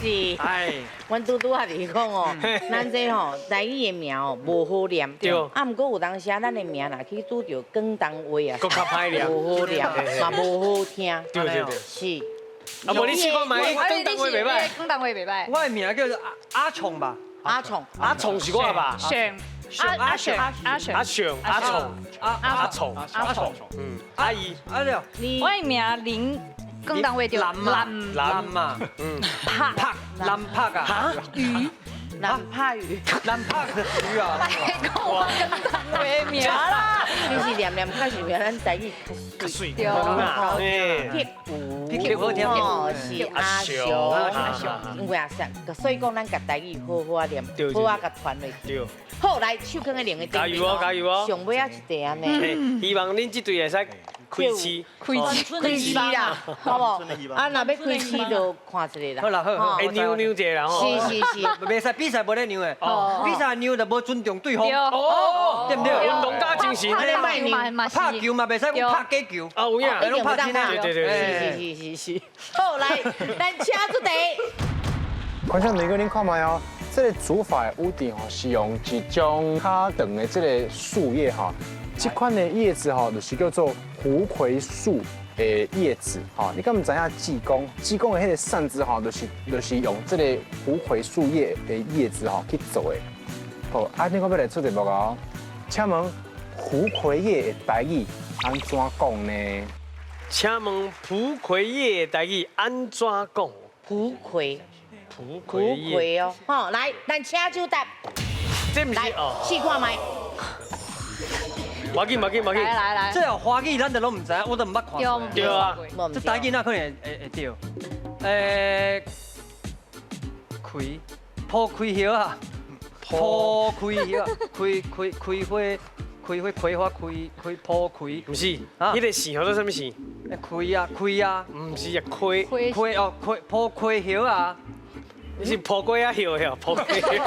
是。哎，阮拄拄仔就是講哦，咱這吼台語的名哦無好念，啊，毋過有當時咱的名若去拄著廣東話啊，閣較歹念。無好念，嘛無好聽。對對對。是。啊，無你試看覓，廣東話袂歹。廣東話袂歹。我的名叫做阿阿蟲吧。阿蟲。阿蟲是我吧？上阿阿上阿上阿上阿蟲阿阿蟲阿蟲。嗯，阿姨。阿了。我的名林，廣東話叫林林林啊。嗯。柏柏林柏啊。魚。林柏宇。林柏魚啊。講我廣東話名啦。其實念念較是比咱台語較媠。對。撇撇好聽。哦，是阿雄，阿雄，因為阿叔，所以講咱共台語好好仔念，好仔共傳落去。對。好，來手囥佇另一加油哦，加油哦！上尾仔一題按呢。希望恁這隊會使開市，開市，開市啦，好無？啊，若欲開市就看一下啦。好啦，好，會讓讓一下啦吼。是是是。袂使比賽無咧讓的，比賽讓就無尊重對方，哦，對毋對？運動家精神。拍拍球嘛袂使講拍假球。啊，有影。攏拍真的。對對對。是是是是。好，來，咱請出題。觀眾朋友，恁看覓哦？這个煮法的屋頂吼，是用一種較長的這个樹葉哈，這款的葉子吼，就是叫做蒲葵樹的葉子哈。你敢毋知影濟公？濟公的彼个扇子吼，就是用這个蒲葵樹葉的葉子吼去做的。好，啊，你我欲來出題目哦，請問蒲葵葉的台語按怎講呢？請問蒲葵葉的台語按怎講？蒲葵。蒲葵哦，好，來，咱請就答。這毋是哦，試看覓。無緊無緊無緊。來來來。這哦華語咱都攏毋知影，我都毋捌看過。對啊。這台語哪可能會對？開蒲葵葉啊，蒲葵葉，開開開花，開花開花開開蒲葵。毋是，彼个姓叫做啥物姓？開啊開啊，毋是啊，開開哦開蒲葵葉啊。你是蒲葵仔葉葉，蒲葵。蒲葵，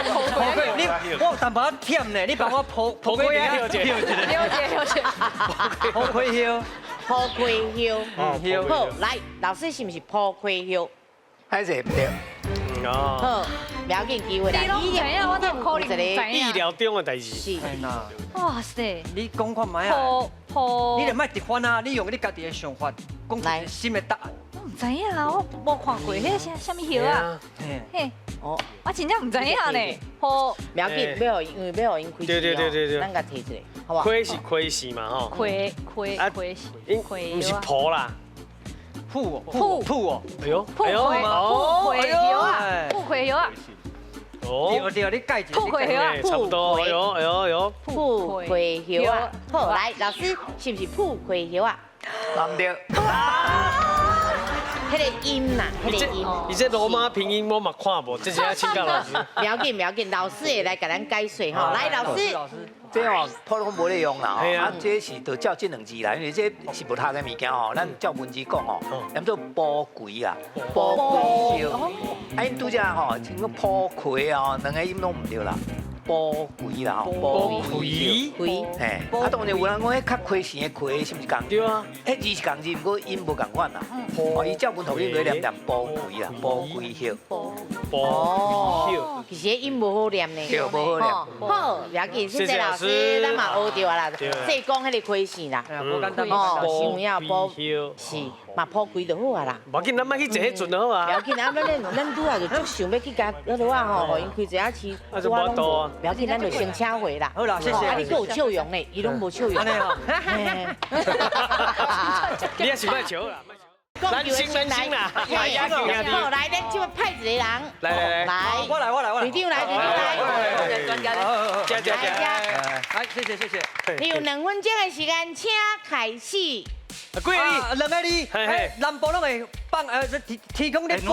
你我有淡薄仔忝呢，你幫我蒲蒲葵仔葉一下。了解了解。蒲葵葉，蒲葵葉，葉。好，來，老師是毋是蒲葵葉？還是毋對。哦。好，不要緊，機會來。你攏毋知影，我都可能毋知影。意料中的代誌。是。哇塞！你講看覓啊？蒲蒲。你就莫直翻啊！你用你家己的想法，講出新的答案。我毋知影，我無看過，彼啥啥物葉啊？嘿，哦，我真正毋知影呢。蒲，不要緊，欲予𪜶，因為欲予𪜶開對對對對對，咱共提一下，好無？開是開是嘛吼。葵葵葵是，毋是蒲啦。蒲蒲蒲哦，哎呦，蒲葵蒲葵葉啊，蒲葵葉啊。哦，對對，你改一下。蒲葵葉啊，差不多。哎呦哎呦哎呦，蒲葵葉啊。好，來，老師是毋是蒲葵葉啊？毋對。彼个音啦，彼个音。伊這羅馬拼音我嘛看無，這是愛請教老師。不要緊，不要緊，老師會來共咱解說吼。來，老師。這哦，普通無咧用啦吼，啊，這是就照這兩字來，因為這是無讀的物件吼，咱照文字講吼，念做蒲葵啊，蒲葵葉。啊，𪜶拄才吼，像講蒲葵啊，兩个音攏毋對啦。蒲葵啦，蒲葵，嘿，啊，當然有人講彼較虧錢的虧是毋是仝？對啊，彼字是仝字，毋過音無仝款啦。哦，伊照文讀音來念念蒲葵啦，蒲葵葉。哦，其實音無好念呢。對，無好念。好，不要緊，謝謝老師，咱嘛學著啊啦。這講彼個虧錢啦，無簡單。哦，想要蒲是嘛蒲葵就好啊啦。無緊，咱莫去坐彼船就好啊。不要緊，啊，咱拄仔就足想欲去共彼落啊吼，予𪜶開一下市，拄仔攏無。不要緊，咱就先請回啦。好啦，謝謝。啊，你閣有笑容呢，伊攏無笑容。你也是莫笑啦。咱先咱先啦，好，來，咱這派一個人。來來來，來，我來我來我來。隊長來，隊長來。專家，加加加。來，謝謝謝謝。你有2分鐘的時間，請開始。幾个字？兩個字。南部攏會放天天空咧飛彼，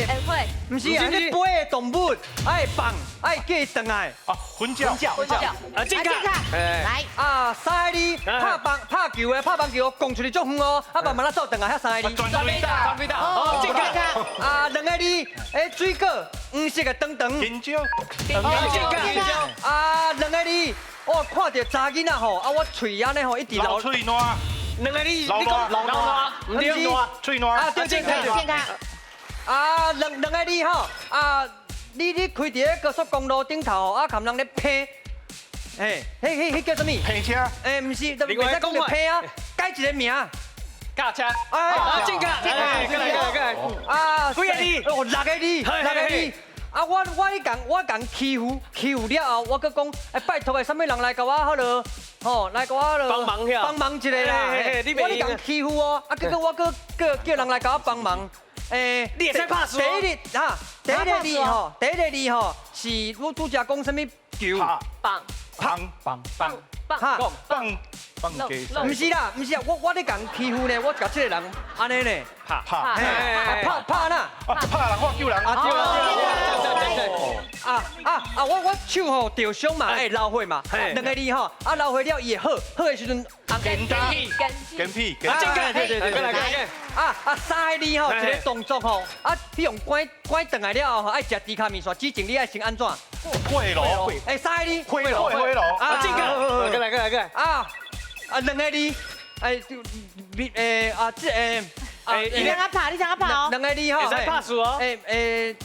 會飛。毋是啊，咧飛的動物愛放，愛叫伊轉來。啊，雲鳥。雲鳥。啊，正確。來。啊，三个字，拍棒拍球的，拍棒球講出去足遠哦，啊慢慢仔走轉來遐三個字。全壘打，全壘打。哦，正確。啊，兩個字，水果黃色的長長。香蕉。正確。啊，兩個字，我看著查囡仔吼，啊我喙按呢吼一直流喙瀾。兩個字，你講流瀾，毋對，喙瀾。啊，對，正確，正確。啊，兩個字吼，啊，你開佇咧高速公路頂頭，啊，含人咧拼，嘿，彼叫啥物？拼車。欸，毋是，袂使講著拼啊，改一個名。駕車。啊，正確。來來來來。啊，幾個字？哦，六個字，六個字。啊，我共欺負，欺負了後，我閣講，欸，拜託的，啥物人來共我彼落，吼，來共我落幫忙遐，幫忙一下啦。我咧共欺負哦，啊，結果我閣叫人來共我幫忙。欸，你會使拍輸。第一日哈，第一個字吼，第一個字吼，是我拄才講啥物球？棒棒棒棒棒棒棒雞。毋是啦，毋是啊，我咧共欺負呢，我共這個人按呢呢，拍拍拍拍哪？啊，拍人我救人。啊對啊對對。啊啊啊！我手吼著傷嘛，愛流血嘛，兩個字吼，啊流血了伊會好，好的時陣，跟屁跟屁，啊正確，對對對，來啊啊三個字吼，一個動作吼，啊你用拐拐轉來了後吼，愛食豬跤麵線之前你愛先按怎？火爐，欸三個字，火爐火爐，啊正確，過來過來過來，啊啊兩個字，哎就欸啊這欸，你怎啊拍？你怎啊拍哦？兩個字吼，會使拍輸哦，欸欸。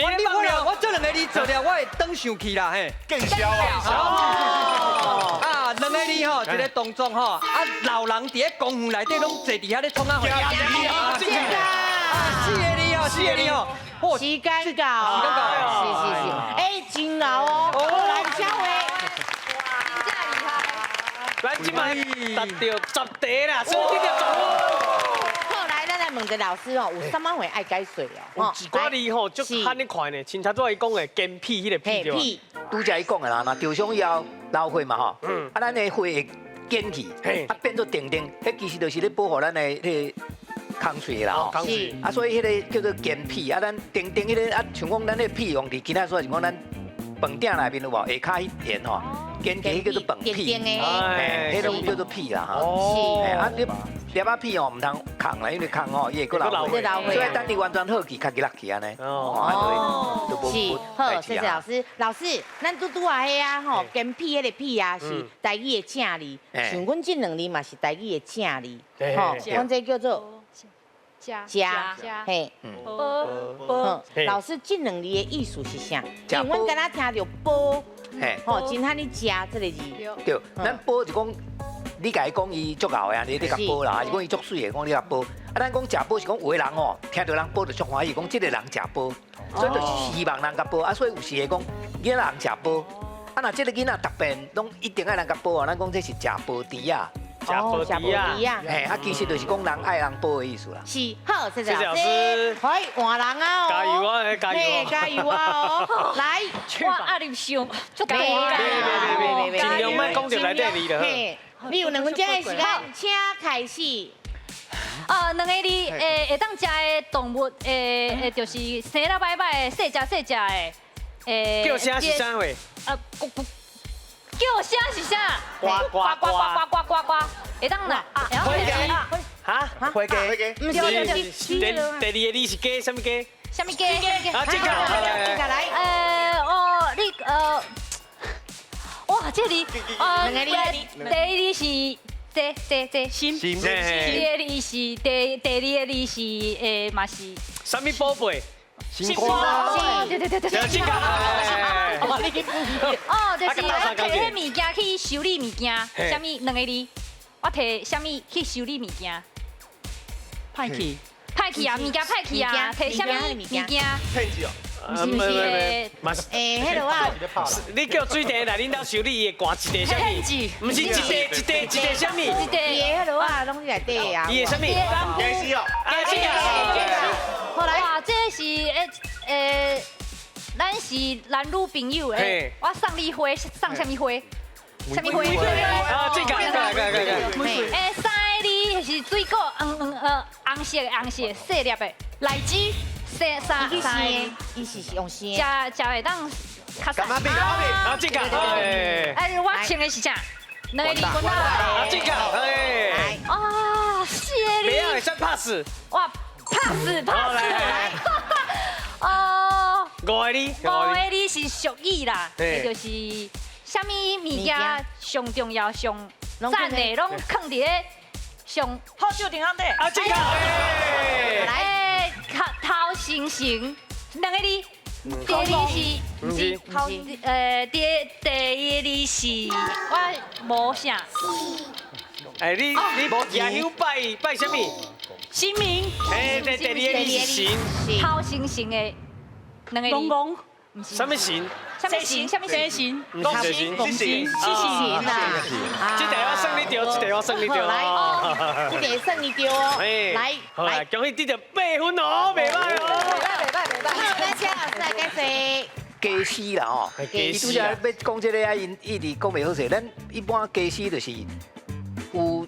我你我了，我這兩個字做了，我會轉上去啦嘿。見笑啊！啊，兩個字吼，一個動作吼，啊老人佇咧公園內底攏坐佇遐咧創啊？啊，啊，四個字哦，四個字哦，時間到，時間到，是是是，欸，真𠢕哦，來小慧，哇，真正厲害！咱這擺達到10題啦，所以得到10分。問一下老師哦，有啥物會愛解說哦？有一寡字吼，足罕咧看呢，親像拄仔伊講的堅屁彼個屁對吧？拄才伊講的啦，若受傷以後流血嘛吼，啊，咱的血會堅起，啊變做定定，彼其實就是咧保護咱的彼個空喙啦吼。啊，所以彼個叫做堅屁啊，咱定定彼個啊，像講咱彼個屁用佇其他所在是講咱飯鼎內面有無？下跤彼鹽吼，堅起彼叫做飯屁，嘿，彼種叫做屁啦吼。是。啊，你粒仔屁哦，毋通空啦，因為空吼，伊會閣流血，所以等伊完全好去，家己落去按呢。哦，是，好，謝謝老師。老師，咱拄拄仔彼啊吼，堅屁彼個屁啊是台語的正字，像阮這兩字嘛是台語的正字，吼，阮這叫做食，嘿，飽，老師，這兩字的意思是啥？因為阮敢若聽著飽，吼，真罕咧食這個字。對，咱飽就講。你共伊講伊足𠢕的啊，你咧共褒啦，還是講伊足媠的，講你共褒。啊，咱講食飽是講有的人吼，聽著人褒就足歡喜，講這個人食飽，所以就是希望人共褒。啊，所以有時會講囡仔人食飽，啊，若這個囡仔特別攏一定愛人共褒啊，咱講這是食飽豬仔。食飽豬仔。嘿，啊，其實就是講人愛人褒的意思啦。是，好，謝謝老師。可以換人啊哦。加油啊，加油！加油啊哦！來，我壓力傷，足大。別，盡量莫講著內底字就好。你有2分鐘的時間，請開始。兩個字，會當食的動物，就是生了歹歹的，細隻細隻的，叫聲是啥貨？叫聲是啥？呱呱呱呱呱呱呱，會當哪？火雞。哈？火雞。毋是毋是。第二個字是雞，啥物雞？啥物雞？啊，這個，這個來。哦，你哇，這裡，第一字是這這這心，第二個字是第二個字是嘛是。啥物寶貝？新瓜。對對對對對。哦，就是我提彼物件去修理物件，啥物兩個字？我提啥物去修理物件？歹去。歹去啊，物件歹去啊，提啥物物件？騙子哦。毋是毋是，嘛是欸，彼落啊，你叫水电来恁兜修理，伊会寒一块啥物？毋是一块一块一块啥物？一块。伊的彼落啊，攏是内底啊。伊的啥物？家私哦。家私啊。后来。哇，这是咱是男女朋友的，我送你花，送啥物花？啥物花？啊，這個，這個，這個。欸，三個字是水果，紅色的，紅色的，細粒的，荔枝。三三三個，伊是用生。食食會當較瘦。啊，這個，哎，我穿的是啥？兩個字，啊，這個，哎。啊，四個字。袂曉會使拍死。哇，拍死拍死。哦。五個字。五個字是俗語啦，就是啥物物件上重要、上讚的，攏囥佇咧上好酒頂暗底。啊，這個。來。頭前成成，兩個字。第二是，毋是，頭，第一字是，我無啥。哎，你耶穌拜拜啥物？神明。哎，第二个字是神。頭成成的，兩個字。公公。啥物神？啥物神？啥物神？毋是神，是神，是神啊！這題我算你著，這題我算你著。來，這題算你著哦。來，來，恭喜得著8分哦，袂歹哦。袂歹，袂歹，袂歹。好，咱請老師來解釋。家私啦吼，伊拄才欲講這个啊，𪜶一直講袂好勢。咱一般家私就是有，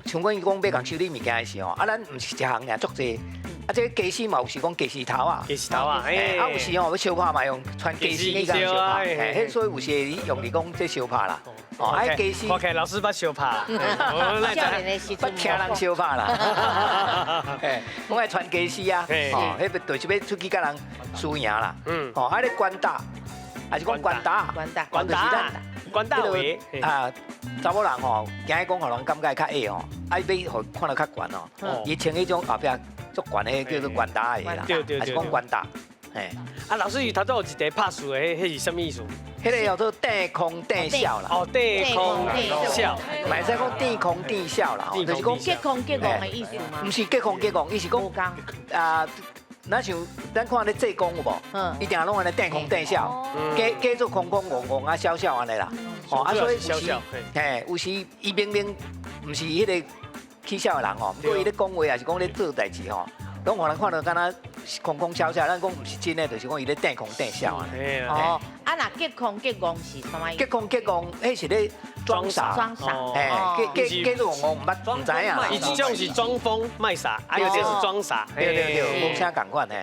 像講伊講欲共修理物件的時吼，啊，咱毋是一項爾足濟。啊，這個家私嘛有時講家私頭啊，家私頭啊，啊有時吼欲相拍嘛用穿家私去共相拍，嘿，所以有時會用嚟講這相拍啦。哦，啊家私，看起來老師捌相拍，捌聽人相拍啦。嘿，講愛穿家私啊，哦，彼個就是欲出去佮人輸贏啦。哦，啊咧關打，還是講關打，關打，關打，關打話啊，查某人吼，驚伊講予人感覺較矮吼，啊欲予看得較懸吼，伊穿彼種後壁。足懸的叫做懸打的啦，還是講懸打？嘿，啊，老師伊頭拄有一題拍數的，彼是啥物意思？彼个叫做地空地笑啦。哦，地空地笑，嘛會使講地空地笑啦，就是講隔空隔戇的意思嗎？毋是隔空隔戇，伊是講啊，咱像咱看咧濟公有無？伊定攏按呢地空地笑，假假做空空戇戇啊，笑笑按呢啦。哦，啊，所以有時，嘿，有時伊明明毋是彼个起痟的人吼，毋過伊咧講話，抑是講咧做代誌吼，攏予人看著敢若空空痟痟，咱講毋是真的，就是講伊咧碇空碇痟啊。哦，啊若隔空隔戇是啥物意思？隔空隔戇，彼是咧裝傻。裝傻。嘿，假假假做戇戇，毋捌毋知影。伊這種是裝瘋賣傻，啊，有啲是裝傻。對對對，無啥仝款嘿。